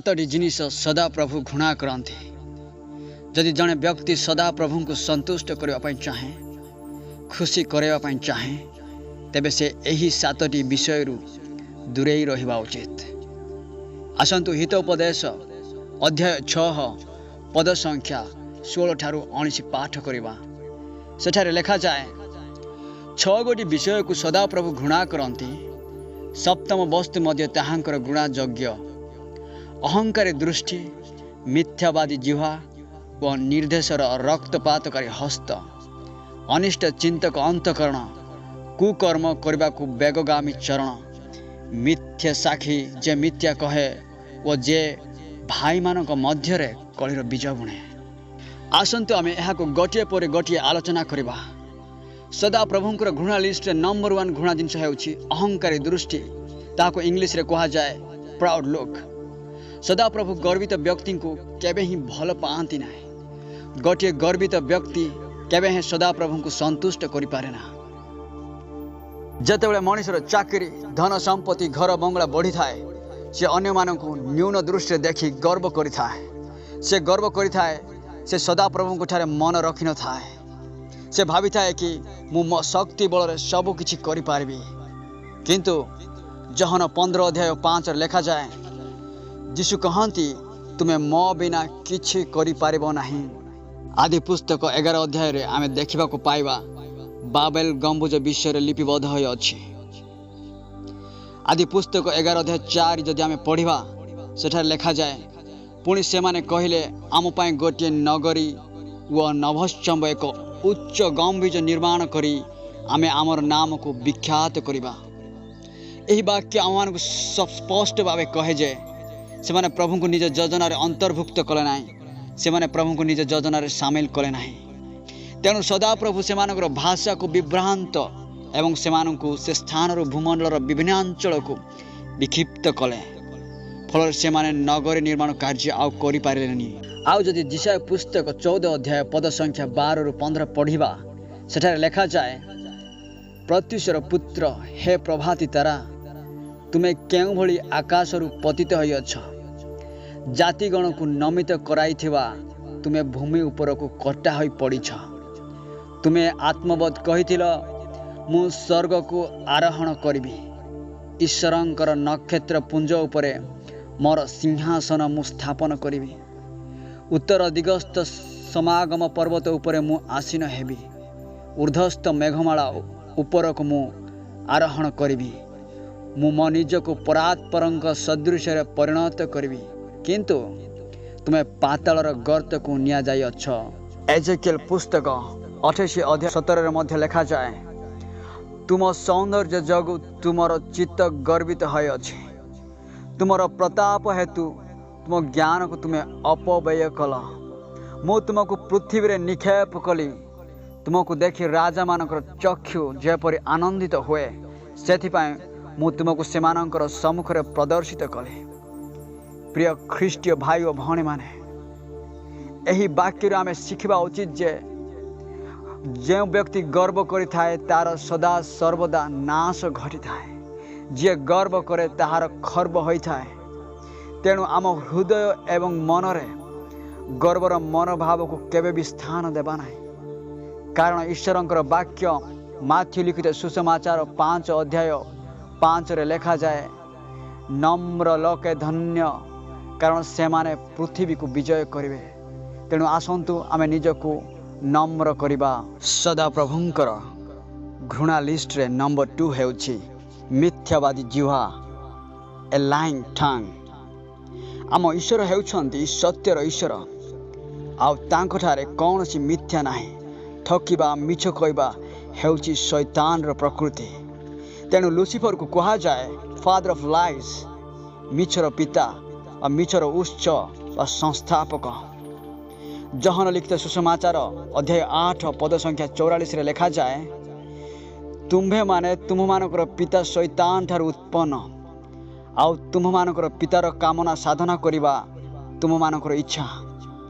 ସାତଟି ଜିନିଷ ସଦାପ୍ରଭୁ ଘୃଣା କରନ୍ତି। ଯଦି ଜଣେ ବ୍ୟକ୍ତି ସଦାପ୍ରଭୁଙ୍କୁ ସନ୍ତୁଷ୍ଟ କରିବା ପାଇଁ ଚାହେଁ, ଖୁସି କରାଇବା ପାଇଁ ଚାହେଁ, ତେବେ ସେ ଏହି ସାତଟି ବିଷୟରୁ ଦୂରେଇ ରହିବା ଉଚିତ। ଆସନ୍ତୁ ହିତୋପଦେଶ ଅଧ୍ୟାୟ 6 ପଦ ସଂଖ୍ୟା 16 ଠାରୁ 19 ପାଠ କରିବା। ସେଠାରେ ଲେଖାଯାଏ, 6 ଗୋଟି ବିଷୟକୁ ସଦାପ୍ରଭୁ ଘୃଣା କରନ୍ତି, ସପ୍ତମ ବସ୍ତୁ ମଧ୍ୟ ତାହାଙ୍କର ଘୃଣା ଯୋଗ୍ୟ। ଅହଙ୍କାରୀ ଦୃଷ୍ଟି, ମିଥ୍ୟାବାଦୀ ଜିହ୍ୱା ଓ ନିର୍ଦ୍ଦେଶର ରକ୍ତପାତକାରୀ ହସ୍ତ, ଅନିଷ୍ଟ ଚିନ୍ତକ ଅନ୍ତଃକରଣ, କୁକର୍ମ କରିବାକୁ ବେଗଗାମୀ ଚରଣ, ମିଥ୍ୟା ସାକ୍ଷୀ ଯେ ମିଥ୍ୟା କହେ ଓ ଯେ ଭାଇମାନଙ୍କ ମଧ୍ୟରେ କଳିର ବୀଜ ବୁଣେ। ଆସନ୍ତୁ ଆମେ ଏହାକୁ ଗୋଟିଏ ପରେ ଗୋଟିଏ ଆଲୋଚନା କରିବା। ସଦାପ୍ରଭୁଙ୍କର ଘୃଣା ଲିଷ୍ଟରେ ନମ୍ବର 1 ଘୃଣା ଜିନିଷ ହେଉଛି ଅହଙ୍କାରୀ ଦୃଷ୍ଟି। ତାହାକୁ ଇଂଲିଶରେ କୁହାଯାଏ ପ୍ରାଉଡ୍ ଲୁକ୍। ସଦାପ୍ରଭୁ ଗର୍ବିତ ବ୍ୟକ୍ତିଙ୍କୁ କେବେ ହିଁ ଭଲ ପାଆନ୍ତି ନାହିଁ। ଗୋଟିଏ ଗର୍ବିତ ବ୍ୟକ୍ତି କେବେ ହିଁ ସଦାପ୍ରଭୁଙ୍କୁ ସନ୍ତୁଷ୍ଟ କରିପାରେ ନା। ଯେତେବେଳେ ମଣିଷର ଚାକିରି, ଧନ ସମ୍ପତ୍ତି, ଘର ବଙ୍ଗଳା ବଢ଼ିଥାଏ, ସେ ଅନ୍ୟମାନଙ୍କୁ ନ୍ୟୁନ ଦୃଷ୍ଟିରେ ଦେଖି ଗର୍ବ କରିଥାଏ। ସେ ଗର୍ବ କରିଥାଏ, ସେ ସଦାପ୍ରଭୁଙ୍କ ଠାରେ ମନ ରଖିନଥାଏ। ସେ ଭାବିଥାଏ କି ମୁଁ ମୋ ଶକ୍ତି ବଳରେ ସବୁକିଛି କରିପାରିବି। କିନ୍ତୁ ଯୋହନ 15 ଅଧ୍ୟାୟ 5 ଲେଖାଯାଏ, ଯୀଶୁ କହନ୍ତି, ତୁମେ ମୋ ବିନା କିଛି କରିପାରିବ ନାହିଁ। ଆଦି ପୁସ୍ତକ 11 ଅଧ୍ୟାୟରେ ଆମେ ଦେଖିବାକୁ ପାଇବା ବାବେଲ ଗମ୍ବୁଜ ବିଷୟରେ ଲିପିବଦ୍ଧ ହୋଇଅଛି। ଆଦି ପୁସ୍ତକ 11 ଅଧ୍ୟାୟ 4 ଯଦି ଆମେ ପଢ଼ିବା, ସେଠାରେ ଲେଖାଯାଏ, ପୁଣି ସେମାନେ କହିଲେ, ଆମ ପାଇଁ ଗୋଟିଏ ନଗରୀ ଓ ନଭଶ୍ଚମ୍ବ ଏକ ଉଚ୍ଚ ଗମ୍ଭୀର ନିର୍ମାଣ କରି ଆମେ ଆମର ନାମକୁ ବିଖ୍ୟାତ କରିବା। ଏହି ବାକ୍ୟ ଆମମାନଙ୍କୁ ସ୍ପଷ୍ଟ ଭାବେ କହେ ଯେ ସେମାନେ ପ୍ରଭୁଙ୍କୁ ନିଜ ଯୋଜନାରେ ଅନ୍ତର୍ଭୁକ୍ତ କଲେ ନାହିଁ, ସେମାନେ ପ୍ରଭୁଙ୍କୁ ନିଜ ଯୋଜନାରେ ସାମିଲ କଲେ ନାହିଁ। ତେଣୁ ସଦାପ୍ରଭୁ ସେମାନଙ୍କର ଭାଷାକୁ ବିଭ୍ରାନ୍ତ ଏବଂ ସେମାନଙ୍କୁ ସେ ସ୍ଥାନରୁ ଭୂମଣ୍ଡଳର ବିଭିନ୍ନ ଅଞ୍ଚଳକୁ ବିକ୍ଷିପ୍ତ କଲେ। ଫଳରେ ସେମାନେ ନଗରୀ ନିର୍ମାଣ କାର୍ଯ୍ୟ ଆଉ କରିପାରିଲେନି। ଆଉ ଯଦି ଯିଶାଇୟ ପୁସ୍ତକ 14 ଅଧ୍ୟାୟ ପଦ ସଂଖ୍ୟା 12ରୁ 15 ପଢ଼ିବା, ସେଠାରେ ଲେଖାଯାଏ, ପ୍ରତ୍ୟୁଷର ପୁତ୍ର ହେ ପ୍ରଭାତୀ ତାରା, ତୁମେ କେଉଁଭଳି ଆକାଶରୁ ପତିତ ହୋଇଅଛ। ଜାତିଗଣକୁ ନମିତ କରାଇଥିବା ତୁମେ ଭୂମି ଉପରକୁ କଟା ହୋଇ ପଡ଼ିଛ। ତୁମେ ଆତ୍ମବତ୍ କହିଥିଲ, ମୁଁ ସ୍ୱର୍ଗକୁ ଆରୋହଣ କରିବି, ଈଶ୍ୱରଙ୍କର ନକ୍ଷତ୍ର ପୁଞ୍ଜ ଉପରେ ମୋର ସିଂହାସନ ମୁଁ ସ୍ଥାପନ କରିବି, ଉତ୍ତର ଦିଗସ୍ଥ ସମାଗମ ପର୍ବତ ଉପରେ ମୁଁ ଆସୀନ ହେବି, ଉର୍ଦ୍ଧ୍ୱସ୍ଥ ମେଘମାଳା ଉପରକୁ ମୁଁ ଆରୋହଣ କରିବି, ମୁଁ ମୋ ନିଜକୁ ପରାତ୍ପରଙ୍କ ସଦୃଶରେ ପରିଣତ କରିବି, କିନ୍ତୁ ତୁମେ ପାତାଳର ଗର୍ତ୍ତକୁ ନିଆଯାଇଅଛ। ଏଜେକିଏଲ ପୁସ୍ତକ 28 ଅଧ୍ୟାୟ 17 ମଧ୍ୟ ଲେଖାଯାଏ, ତୁମ ସୌନ୍ଦର୍ଯ୍ୟ ଯୋଗୁଁ ତୁମର ଚିତ୍ତ ଗର୍ବିତ ହୋଇଅଛି, ତୁମର ପ୍ରତାପ ହେତୁ ତୁମ ଜ୍ଞାନକୁ ତୁମେ ଅପବ୍ୟୟ କଲ। ମୁଁ ତୁମକୁ ପୃଥିବୀରେ ନିକ୍ଷେପ କଲି, ତୁମକୁ ଦେଖି ରାଜାମାନଙ୍କର ଚକ୍ଷୁ ଯେପରି ଆନନ୍ଦିତ ହୁଏ, ସେଥିପାଇଁ ମୁଁ ତୁମକୁ ସେମାନଙ୍କର ସମ୍ମୁଖରେ ପ୍ରଦର୍ଶିତ କଲି। ପ୍ରିୟ ଖ୍ରୀଷ୍ଟୀୟ ଭାଇ ଓ ଭଉଣୀମାନେ, ଏହି ବାକ୍ୟରୁ ଆମେ ଶିଖିବା ଉଚିତ ଯେ ଯେଉଁ ବ୍ୟକ୍ତି ଗର୍ବ କରିଥାଏ ତାର ସଦା ସର୍ବଦା ନାଶ ଘଟିଥାଏ। ଯିଏ ଗର୍ବ କରେ ତାହାର ଖର୍ବ ହୋଇଥାଏ। ତେଣୁ ଆମ ହୃଦୟ ଏବଂ ମନରେ ଗର୍ବର ମନୋଭାବକୁ କେବେ ବି ସ୍ଥାନ ଦେବା ନାହିଁ। କାରଣ ଈଶ୍ୱରଙ୍କର ବାକ୍ୟ ମାଥ୍ୟୁ ଲିଖିତ ସୁସମାଚାର 5 ଅଧ୍ୟାୟ 5 ଲେଖାଯାଏ, ନମ୍ର ଲୋକେ ଧନ୍ୟ, କାରଣ ସେମାନେ ପୃଥିବୀକୁ ବିଜୟ କରିବେ। ତେଣୁ ଆସନ୍ତୁ ଆମେ ନିଜକୁ ନମ୍ର କରିବା। ସଦାପ୍ରଭୁଙ୍କର ଘୃଣା ଲିଷ୍ଟରେ ନମ୍ବର 2 ହେଉଛି ମିଥ୍ୟାବାଦୀ ଜିହ୍ୱା, ଏ ଲାଇଂ ଟାଙ୍ଗ। ଆମ ଈଶ୍ୱର ହେଉଛନ୍ତି ସତ୍ୟର ଈଶ୍ୱର, ଆଉ ତାଙ୍କଠାରେ କୌଣସି ମିଥ୍ୟା ନାହିଁ। ଠକିବା, ମିଛ କହିବା ହେଉଛି ଶୈତାନର ପ୍ରକୃତି। ତେଣୁ ଲୁସିଫରକୁ କୁହାଯାଏ ଫାଦର ଅଫ୍ ଲାଇଜ୍, ମିଛର ପିତା ବା ମିଛର ଉତ୍ସ ବା ସଂସ୍ଥାପକ। ଯୋହନ ଲିଖିତ ସୁସମାଚାର ଅଧ୍ୟାୟ 8 ପଦ ସଂଖ୍ୟା 44 ଲେଖାଯାଏ, ତୁମ୍ଭେମାନେ ତୁମ୍ଭମାନଙ୍କର ପିତା ଶୈତାନ ଠାରୁ ଉତ୍ପନ୍ନ, ଆଉ ତୁମ୍ଭମାନଙ୍କର ପିତାର କାମନା ସାଧନା କରିବା ତୁମମାନଙ୍କର ଇଚ୍ଛା।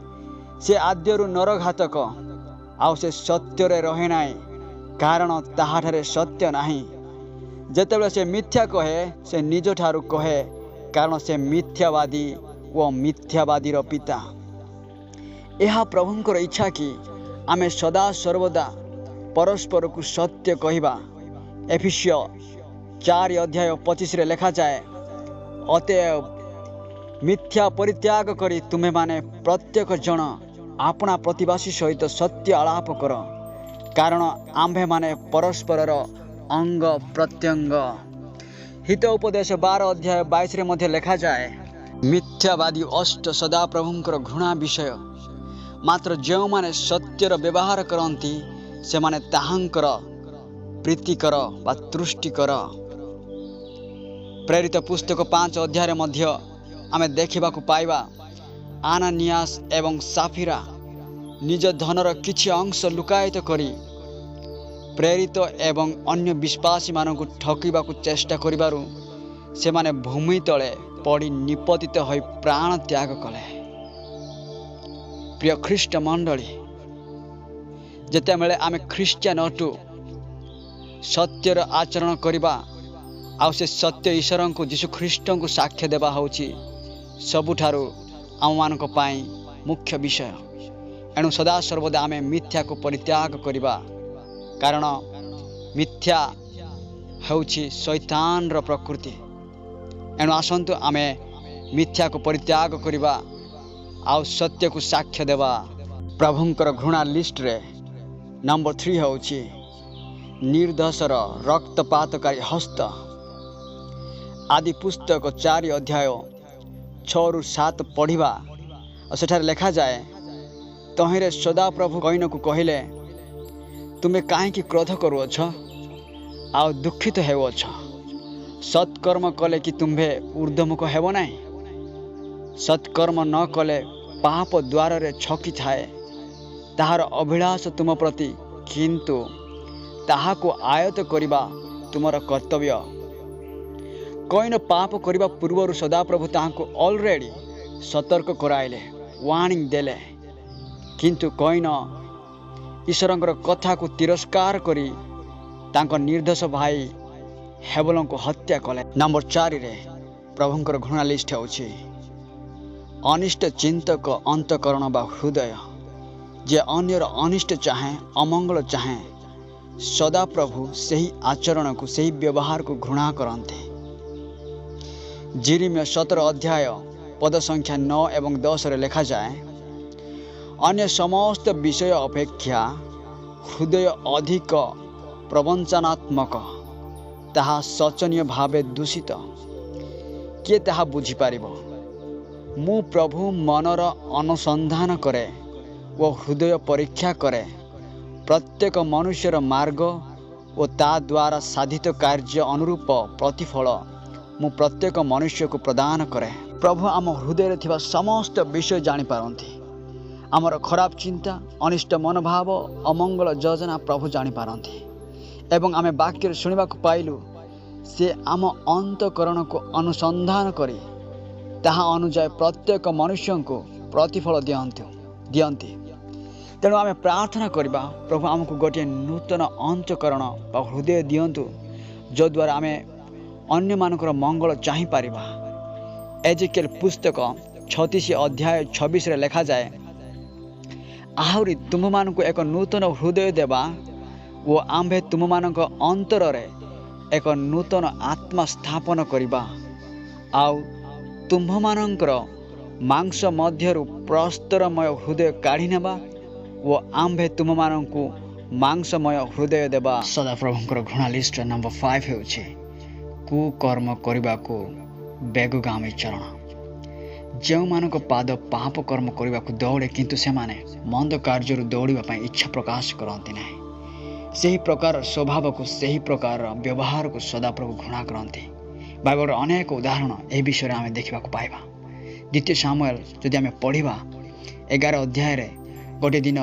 ସେ ଆଦ୍ୟରୁ ନରଘାତକ, ଆଉ ସେ ସତ୍ୟରେ ରହେ ନାହିଁ, କାରଣ ତାହାଠାରେ ସତ୍ୟ ନାହିଁ। ଯେତେବେଳେ ସେ ମିଥ୍ୟା କହେ, ସେ ନିଜଠାରୁ କହେ, କାରଣ ସେ ମିଥ୍ୟାବାଦୀ ଓ ମିଥ୍ୟାବାଦୀର ପିତା। ଏହା ପ୍ରଭୁଙ୍କର ଇଚ୍ଛା କି ଆମେ ସଦା ସର୍ବଦା ପରସ୍ପରକୁ ସତ୍ୟ କହିବା। ଏଫିସୀୟ 4 ଅଧ୍ୟାୟ 25ରେ ଲେଖାଯାଏ, ଅତଏବ ମିଥ୍ୟା ପରିତ୍ୟାଗ କରି ତୁମେମାନେ ପ୍ରତ୍ୟେକ ଜଣ ଆପଣା ପ୍ରତିବାସୀ ସହିତ ସତ୍ୟ ଆଳାପ କର, କାରଣ ଆମ୍ଭେମାନେ ପରସ୍ପରର ଅଙ୍ଗ ପ୍ରତ୍ୟଙ୍ଗ। ହିତ ଉପଦେଶ 12 ଅଧ୍ୟାୟ 22ରେ ମଧ୍ୟ ଲେଖାଯାଏ, ମିଥ୍ୟାବାଦୀ ଅଷ୍ଟ ସଦାପ୍ରଭୁଙ୍କର ଘୃଣା ବିଷୟ, ମାତ୍ର ଯେଉଁମାନେ ସତ୍ୟର ବ୍ୟବହାର କରନ୍ତି ସେମାନେ ତାହାଙ୍କର ପ୍ରୀତିକର ବା ତୃଷ୍ଟିକର। ପ୍ରେରିତ ପୁସ୍ତକ 5 ଅଧ୍ୟାୟରେ ମଧ୍ୟ ଆମେ ଦେଖିବାକୁ ପାଇବା, ଆନାନିଆସ ଏବଂ ସାଫିରା ନିଜ ଧନର କିଛି ଅଂଶ ଲୁକାୟିତ କରି ପ୍ରେରିତ ଏବଂ ଅନ୍ୟ ବିଶ୍ୱାସୀମାନଙ୍କୁ ଠକିବାକୁ ଚେଷ୍ଟା କରିବାରୁ ସେମାନେ ଭୂମି ତଳେ ପଡ଼ି ନିପତିତ ହୋଇ ପ୍ରାଣ ତ୍ୟାଗ କଲେ। ପ୍ରିୟ ଖ୍ରୀଷ୍ଟ ମଣ୍ଡଳୀ, ଯେତେବେଳେ ଆମେ ଖ୍ରୀଷ୍ଟିଆନ ଅଟୁ, ସତ୍ୟର ଆଚରଣ କରିବା ଆଉ ସେ ସତ୍ୟ ଈଶ୍ୱରଙ୍କୁ ଯୀଶୁ ଖ୍ରୀଷ୍ଟଙ୍କୁ ସାକ୍ଷ୍ୟ ଦେବା ହେଉଛି ସବୁଠାରୁ ଆମମାନଙ୍କ ପାଇଁ ମୁଖ୍ୟ ବିଷୟ। ଏଣୁ ସଦାସର୍ବଦା ଆମେ ମିଥ୍ୟାକୁ ପରିତ୍ୟାଗ କରିବା, କାରଣ ମିଥ୍ୟା ହେଉଛି ଶୈତାନର ପ୍ରକୃତି। ଏଣୁ ଆସନ୍ତୁ ଆମେ ମିଥ୍ୟାକୁ ପରିତ୍ୟାଗ କରିବା ଆଉ ସତ୍ୟକୁ ସାକ୍ଷ୍ୟ ଦେବା। ପ୍ରଭୁଙ୍କର ଘୃଣା ଲିଷ୍ଟରେ ନମ୍ବର 3 ହେଉଛି ନିର୍ଦ୍ଦୋଷର ରକ୍ତପାତକାରୀ ହସ୍ତ। ଆଦି ପୁସ୍ତକ 4 ଅଧ୍ୟାୟ 6ରୁ 7 ପଢ଼ିବା, ଆଉ ସେଠାରେ ଲେଖାଯାଏ, ତହିଁରେ ସଦାପ୍ରଭୁ କଇନକୁ କହିଲେ, ତୁମେ କାହିଁକି କ୍ରୋଧ କରୁଅଛ ଆଉ ଦୁଃଖିତ ହେଉଅଛ? ସତ୍କର୍ମ କଲେ କି ତୁମ୍ଭେ ଊର୍ଦ୍ଧ୍ୱମୁଖ ହେବ ନାହିଁ? ସତ୍କର୍ମ ନ କଲେ ପାପ ଦ୍ୱାରରେ ଛକିଥାଏ, ତାହାର ଅଭିଳାଷ ତୁମ ପ୍ରତି, କିନ୍ତୁ ତାହାକୁ ଆୟତ୍ତ କରିବା ତୁମର କର୍ତ୍ତବ୍ୟ। କଇନ ପାପ କରିବା ପୂର୍ବରୁ ସଦାପ୍ରଭୁ ତାହାଙ୍କୁ ଅଲରେଡ଼ି ସତର୍କ କରାଇଲେ, ୱାର୍ଣ୍ଣିଂ ଦେଲେ। କିନ୍ତୁ କଇନ ଈଶ୍ୱରଙ୍କର କଥାକୁ ତିରସ୍କାର କରି ତାଙ୍କ ନିର୍ଦ୍ଦୋଷ ଭାଇ ହେବଲଙ୍କୁ ହତ୍ୟା କଲେ। ନମ୍ବର 4ରେ ପ୍ରଭୁଙ୍କର ଘୃଣା ଲିଷ୍ଟ ହେଉଛି ଅନିଷ୍ଟ ଚିନ୍ତକ ଅନ୍ତଃକରଣ ବା ହୃଦୟ। ଯେ ଅନ୍ୟର ଅନିଷ୍ଟ ଚାହେଁ, ଅମଙ୍ଗଳ ଚାହେଁ, ସଦାପ୍ରଭୁ ସେହି ଆଚରଣକୁ, ସେହି ବ୍ୟବହାରକୁ ଘୃଣା କରନ୍ତି। ଯିରିମିୟ 17 ଅଧ୍ୟାୟ ପଦ ସଂଖ୍ୟା 9 ଏବଂ 10ରେ ଲେଖାଯାଏ, ଅନ୍ୟ ସମସ୍ତ ବିଷୟ ଅପେକ୍ଷା ହୃଦୟ ଅଧିକ ପ୍ରବଞ୍ଚନାତ୍ମକ, ତାହା ଶୋଚନୀୟ ଭାବେ ଦୂଷିତ, କିଏ ତାହା ବୁଝିପାରିବ? ମୁଁ ପ୍ରଭୁ ମନର ଅନୁସନ୍ଧାନ କରେ ଓ ହୃଦୟ ପରୀକ୍ଷା କରେ, ପ୍ରତ୍ୟେକ ମନୁଷ୍ୟର ମାର୍ଗ ଓ ତା ଦ୍ୱାରା ସାଧିତ କାର୍ଯ୍ୟ ଅନୁରୂପ ପ୍ରତିଫଳ ମୁଁ ପ୍ରତ୍ୟେକ ମନୁଷ୍ୟକୁ ପ୍ରଦାନ କରେ। ପ୍ରଭୁ ଆମ ହୃଦୟରେ ଥିବା ସମସ୍ତ ବିଷୟ ଜାଣିପାରନ୍ତି। ଆମର ଖରାପ ଚିନ୍ତା, ଅନିଷ୍ଟ ମନୋଭାବ, ଅମଙ୍ଗଳ ଯୋଜନା ପ୍ରଭୁ ଜାଣିପାରନ୍ତି। ଏବଂ ଆମେ ବାକ୍ୟରେ ଶୁଣିବାକୁ ପାଇଲୁ, ସେ ଆମ ଅନ୍ତଃକରଣକୁ ଅନୁସନ୍ଧାନ କରି ତାହା ଅନୁଯାୟୀ ପ୍ରତ୍ୟେକ ମନୁଷ୍ୟଙ୍କୁ ପ୍ରତିଫଳ ଦିଅନ୍ତି। ତେଣୁ ଆମେ ପ୍ରାର୍ଥନା କରିବା, ପ୍ରଭୁ ଆମକୁ ଗୋଟିଏ ନୂତନ ଅନ୍ତଃକରଣ ବା ହୃଦୟ ଦିଅନ୍ତୁ, ଯଦ୍ୱାରା ଆମେ ଅନ୍ୟମାନଙ୍କର ମଙ୍ଗଳ ଚାହିଁପାରିବା। ଏଜିକେଲ ପୁସ୍ତକ 36 ଅଧ୍ୟାୟ 26ରେ ଲେଖାଯାଏ, ଆହୁରି ତୁମମାନଙ୍କୁ ଏକ ନୂତନ ହୃଦୟ ଦେବା ଓ ଆମ୍ଭେ ତୁମମାନଙ୍କ ଅନ୍ତରରେ ଏକ ନୂତନ ଆତ୍ମା ସ୍ଥାପନ କରିବା, ଆଉ ତୁମ୍ଭମାନଙ୍କର ମାଂସ ମଧ୍ୟରୁ ପ୍ରସ୍ତରମୟ ହୃଦୟ କାଢ଼ି ନେବା ଓ ଆମ୍ଭେ ତୁମମାନଙ୍କୁ ମାଂସମୟ ହୃଦୟ ଦେବା। ସଦାପ୍ରଭୁଙ୍କର ଘୃଣା ଲିଷ୍ଟର ନମ୍ବର 5 ହେଉଛି କୁକର୍ମ କରିବାକୁ ବେଗଗାମୀ ଚରଣ। ଯେଉଁମାନଙ୍କ ପାଦ ପାପ କର୍ମ କରିବାକୁ ଦୌଡ଼େ, କିନ୍ତୁ ସେମାନେ ମନ୍ଦ କାର୍ଯ୍ୟରୁ ଦୌଡ଼ିବା ପାଇଁ ଇଚ୍ଛା ପ୍ରକାଶ କରନ୍ତି ନାହିଁ, ସେହି ପ୍ରକାର ସ୍ୱଭାବକୁ, ସେହି ପ୍ରକାରର ବ୍ୟବହାରକୁ ସଦାପ୍ରଭୁ ଘୃଣା କରନ୍ତି। ବାଇବଲର ଅନେକ ଉଦାହରଣ ଏହି ବିଷୟରେ ଆମେ ଦେଖିବାକୁ ପାଇବା। ଦ୍ୱିତୀୟ ସାମୁଏଲ ଯଦି ଆମେ ପଢ଼ିବା 11 ଅଧ୍ୟାୟରେ, ଗୋଟିଏ ଦିନ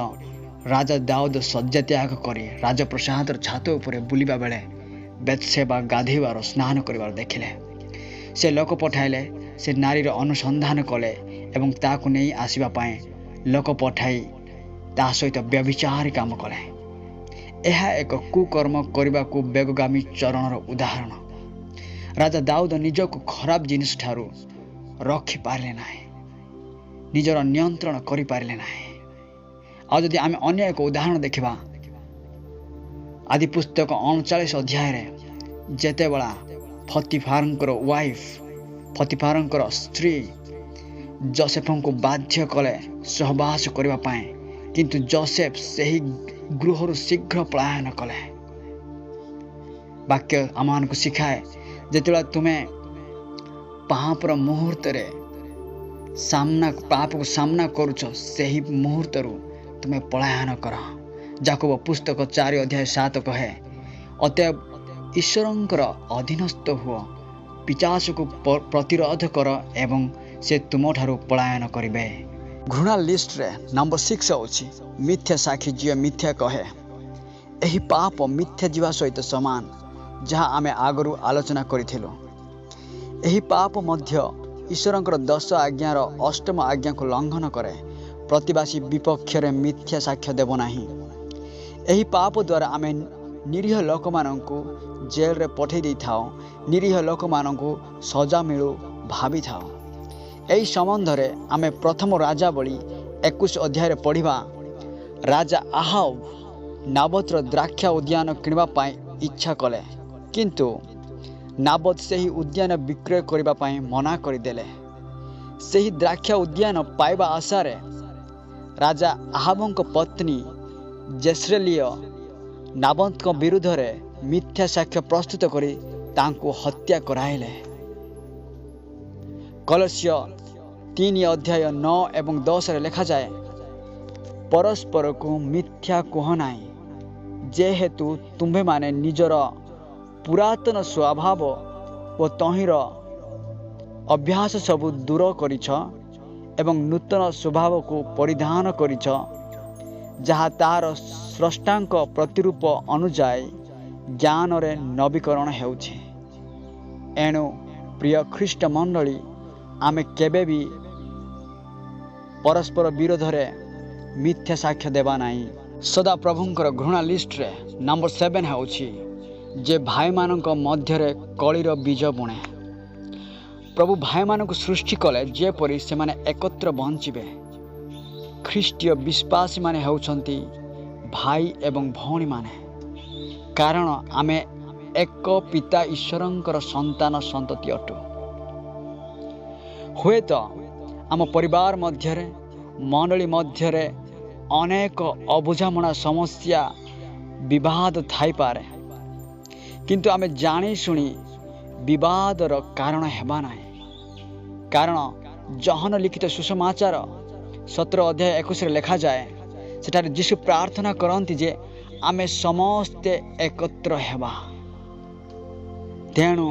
ରାଜା ଦାଉଦ ଶଯ୍ୟା ତ୍ୟାଗ କରି ରାଜପ୍ରସାଦର ଛାତ ଉପରେ ବୁଲିବା ବେଳେ ବେତ୍ସେବା ଗାଧୋଇବାର, ସ୍ନାନ କରିବାର ଦେଖିଲେ। ସେ ଲୋକ ପଠାଇଲେ, ସେ ନାରୀର ଅନୁସନ୍ଧାନ କଲେ ଏବଂ ତାକୁ ନେଇ ଆସିବା ପାଇଁ ଲୋକ ପଠାଇ ତା ସହିତ ବ୍ୟଭିଚାରୀ କାମ କଲେ। ଏହା ଏକ କୁକର୍ମ କରିବାକୁ ବେଗଗାମୀ ଚରଣର ଉଦାହରଣ। ରାଜା ଦାଉଦ ନିଜକୁ ଖରାପ ଜିନିଷ ଠାରୁ ରଖିପାରିଲେ ନାହିଁ। ନିଜର ନିୟନ୍ତ୍ରଣ କରିପାରିଲେ ନାହିଁ। ଆଉ ଯଦି ଆମେ ଅନ୍ୟ ଏକ ଉଦାହରଣ ଦେଖିବା, ଆଦି ପୁସ୍ତକ 39 ଅଧ୍ୟାୟରେ ଯେତେବେଳେ ଫତିଫାରଙ୍କର ୱାଇଫ୍, ଫତିଫାରଙ୍କର ସ୍ତ୍ରୀ ଜୋସେଫଙ୍କୁ ବାଧ୍ୟ କଲେ ସହବାସ କରିବା ପାଇଁ, କିନ୍ତୁ ଜୋସେଫ ସେହି ଗୃହରୁ ଶୀଘ୍ର ପଳାୟନ କଲେ। ବାକ୍ୟ ଆମମାନଙ୍କୁ ଶିଖାଏ, ଯେତେବେଳେ ତୁମେ ପାପର ମୁହୂର୍ତ୍ତରେ ପାପକୁ ସାମ୍ନା କରୁଛ, ସେହି ମୁହୂର୍ତ୍ତରୁ ତୁମେ ପଳାୟନ କର। ଯାକୁବ ପୁସ୍ତକ 4 ଅଧ୍ୟାୟ 7 କହେ, ଅତଏବ ଈଶ୍ୱରଙ୍କର ଅଧୀନସ୍ଥ ହୁଅ, ପିଶାଚକୁ ପ୍ରତିରୋଧ କର ଏବଂ ସେ ତୁମଠାରୁ ପଳାୟନ କରିବେ। ଘୃଣା ଲିଷ୍ଟରେ ନମ୍ବର 6 ହେଉଛି ମିଥ୍ୟା ସାକ୍ଷୀ, ଯିଏ ମିଥ୍ୟା କହେ। ଏହି ପାପ ମିଥ୍ୟା ଯିବା ସହିତ ସମାନ, ଯାହା ଆମେ ଆଗରୁ ଆଲୋଚନା କରିଥିଲୁ। ଏହି ପାପ ମଧ୍ୟ ଈଶ୍ୱରଙ୍କର 10 ଆଜ୍ଞାର 8ମ ଆଜ୍ଞାକୁ ଲଙ୍ଘନ କରେ, ପ୍ରତିବାସୀ ବିପକ୍ଷରେ ମିଥ୍ୟା ସାକ୍ଷ୍ୟ ଦେବ ନାହିଁ। ଏହି ପାପ ଦ୍ୱାରା ଆମେ ନିରୀହ ଲୋକମାନଙ୍କୁ ଜେଲରେ ପଠାଇ ଦେଇଥାଉ, ନିରୀହ ଲୋକମାନଙ୍କୁ ସଜା ମିଳୁ ଭାବିଥାଉ। ଏହି ସମ୍ବନ୍ଧରେ ଆମେ ପ୍ରଥମ ରାଜାବଳୀ 21 ଅଧ୍ୟାୟରେ ପଢ଼ିବା, ରାଜା ଆହାବ ନାବତର ଦ୍ରାକ୍ଷା ଉଦ୍ୟାନ କିଣିବା ପାଇଁ ଇଚ୍ଛା କଲେ, କିନ୍ତୁ ନାବତ ସେହି ଉଦ୍ୟାନ ବିକ୍ରୟ କରିବା ପାଇଁ ମନା କରିଦେଲେ। ସେହି ଦ୍ରାକ୍ଷା ଉଦ୍ୟାନ ପାଇବା ଆଶାରେ ରାଜା ଆହାବଙ୍କ ପତ୍ନୀ ଜେସ୍ରେଲୀୟ ନାବତଙ୍କ ବିରୁଦ୍ଧରେ ମିଥ୍ୟା ସାକ୍ଷ୍ୟ ପ୍ରସ୍ତୁତ କରି ତାଙ୍କୁ ହତ୍ୟା କରାଇଲେ। କଲସୀୟ 3 ଅଧ୍ୟାୟ 9 ଏବଂ 10 ଲେଖାଯାଏ, ପରସ୍ପରକୁ ମିଥ୍ୟା କୁହ ନାହିଁ, ଯେହେତୁ ତୁମ୍ଭେମାନେ ନିଜର ପୁରାତନ ସ୍ୱଭାବ ଓ ତହିଁର ଅଭ୍ୟାସ ସବୁ ଦୂର କରିଛ ଏବଂ ନୂତନ ସ୍ୱଭାବକୁ ପରିଧାନ କରିଛ, ଯାହା ତାହାର ସ୍ରଷ୍ଟାଙ୍କ ପ୍ରତିରୂପ ଅନୁଯାୟୀ ଜ୍ଞାନରେ ନବୀକରଣ ହେଉଛି। ଏଣୁ ପ୍ରିୟ ଖ୍ରୀଷ୍ଟ ମଣ୍ଡଳୀ, ଆମେ କେବେ ବି ପରସ୍ପର ବିରୋଧରେ ମିଥ୍ୟା ସାକ୍ଷ୍ୟ ଦେବା ନାହିଁ। ସଦାପ୍ରଭୁଙ୍କର ଘୃଣା ଲିଷ୍ଟରେ ନମ୍ବର 7 ହେଉଛି ଯେ ଭାଇମାନଙ୍କ ମଧ୍ୟରେ କଳିର ବୀଜ ବୁଣେ। ପ୍ରଭୁ ଭାଇମାନଙ୍କୁ ସୃଷ୍ଟି କଲେ ଯେପରି ସେମାନେ ଏକତ୍ର ବଞ୍ଚିବେ। ଖ୍ରୀଷ୍ଟୀୟ ବିଶ୍ୱାସୀମାନେ ହେଉଛନ୍ତି ଭାଇ ଏବଂ ଭଉଣୀମାନେ, କାରଣ ଆମେ ଏକ ପିତା ଈଶ୍ୱରଙ୍କର ସନ୍ତାନ ସନ୍ତତି ଅଟୁ। ହୁଏତ ଆମ ପରିବାର ମଧ୍ୟରେ, ମଣ୍ଡଳୀ ମଧ୍ୟରେ ଅନେକ ଅବୁଝାମଣା ସମସ୍ୟା, ବିବାଦ ଥାଇପାରେ, କିନ୍ତୁ ଆମେ ଜାଣିଶୁଣି ବିବାଦର କାରଣ ହେବା ନାହିଁ। କାରଣ ଯୋହନ ଲିଖିତ ସୁସମାଚାର 17 ଅଧ୍ୟାୟ 21 ଲେଖାଯାଏ, ସେଠାରେ ଯୀଶୁ ପ୍ରାର୍ଥନା କରନ୍ତି ଯେ ଆମେ ସମସ୍ତେ ଏକତ୍ର ହେବା। ତେଣୁ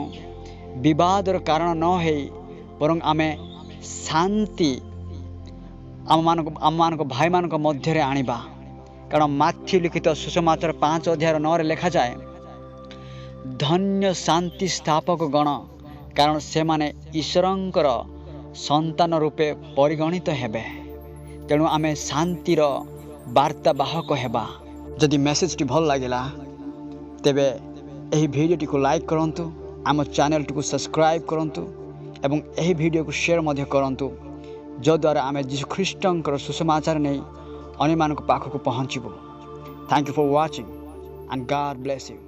ବିବାଦର କାରଣ ନ ହେଇ ବରଂ ଆମେ ଶାନ୍ତି ଆମମାନଙ୍କ ଭାଇମାନଙ୍କ ମଧ୍ୟରେ ଆଣିବା। କାରଣ ମାଥ୍ୟୁ ଲିଖିତ ସୁସମାଚାର 5 ଅଧ୍ୟାୟର 9 ଲେଖାଯାଏ, ଧନ୍ୟ ଶାନ୍ତି ସ୍ଥାପକ ଗଣ, କାରଣ ସେମାନେ ଈଶ୍ୱରଙ୍କର ସନ୍ତାନ ରୂପେ ପରିଗଣିତ ହେବେ। ତେଣୁ ଆମେ ଶାନ୍ତିର ବାର୍ତ୍ତା ବାହକ ହେବା। ଯଦି ମେସେଜଟି ଭଲ ଲାଗିଲା ତେବେ ଏହି ଭିଡ଼ିଓଟିକୁ ଲାଇକ୍ କରନ୍ତୁ, ଆମ ଚ୍ୟାନେଲଟିକୁ ସବସ୍କ୍ରାଇବ୍ କରନ୍ତୁ ଏବଂ ଏହି ଭିଡ଼ିଓକୁ ସେୟାର ମଧ୍ୟ କରନ୍ତୁ, ଯଦ୍ୱାରା ଆମେ ଯୀଶୁଖ୍ରୀଷ୍ଟଙ୍କର ସୁସମାଚାର ନେଇ ଅନ୍ୟମାନଙ୍କ ପାଖକୁ ପହଞ୍ଚିବୁ। Thank you for watching and God bless you.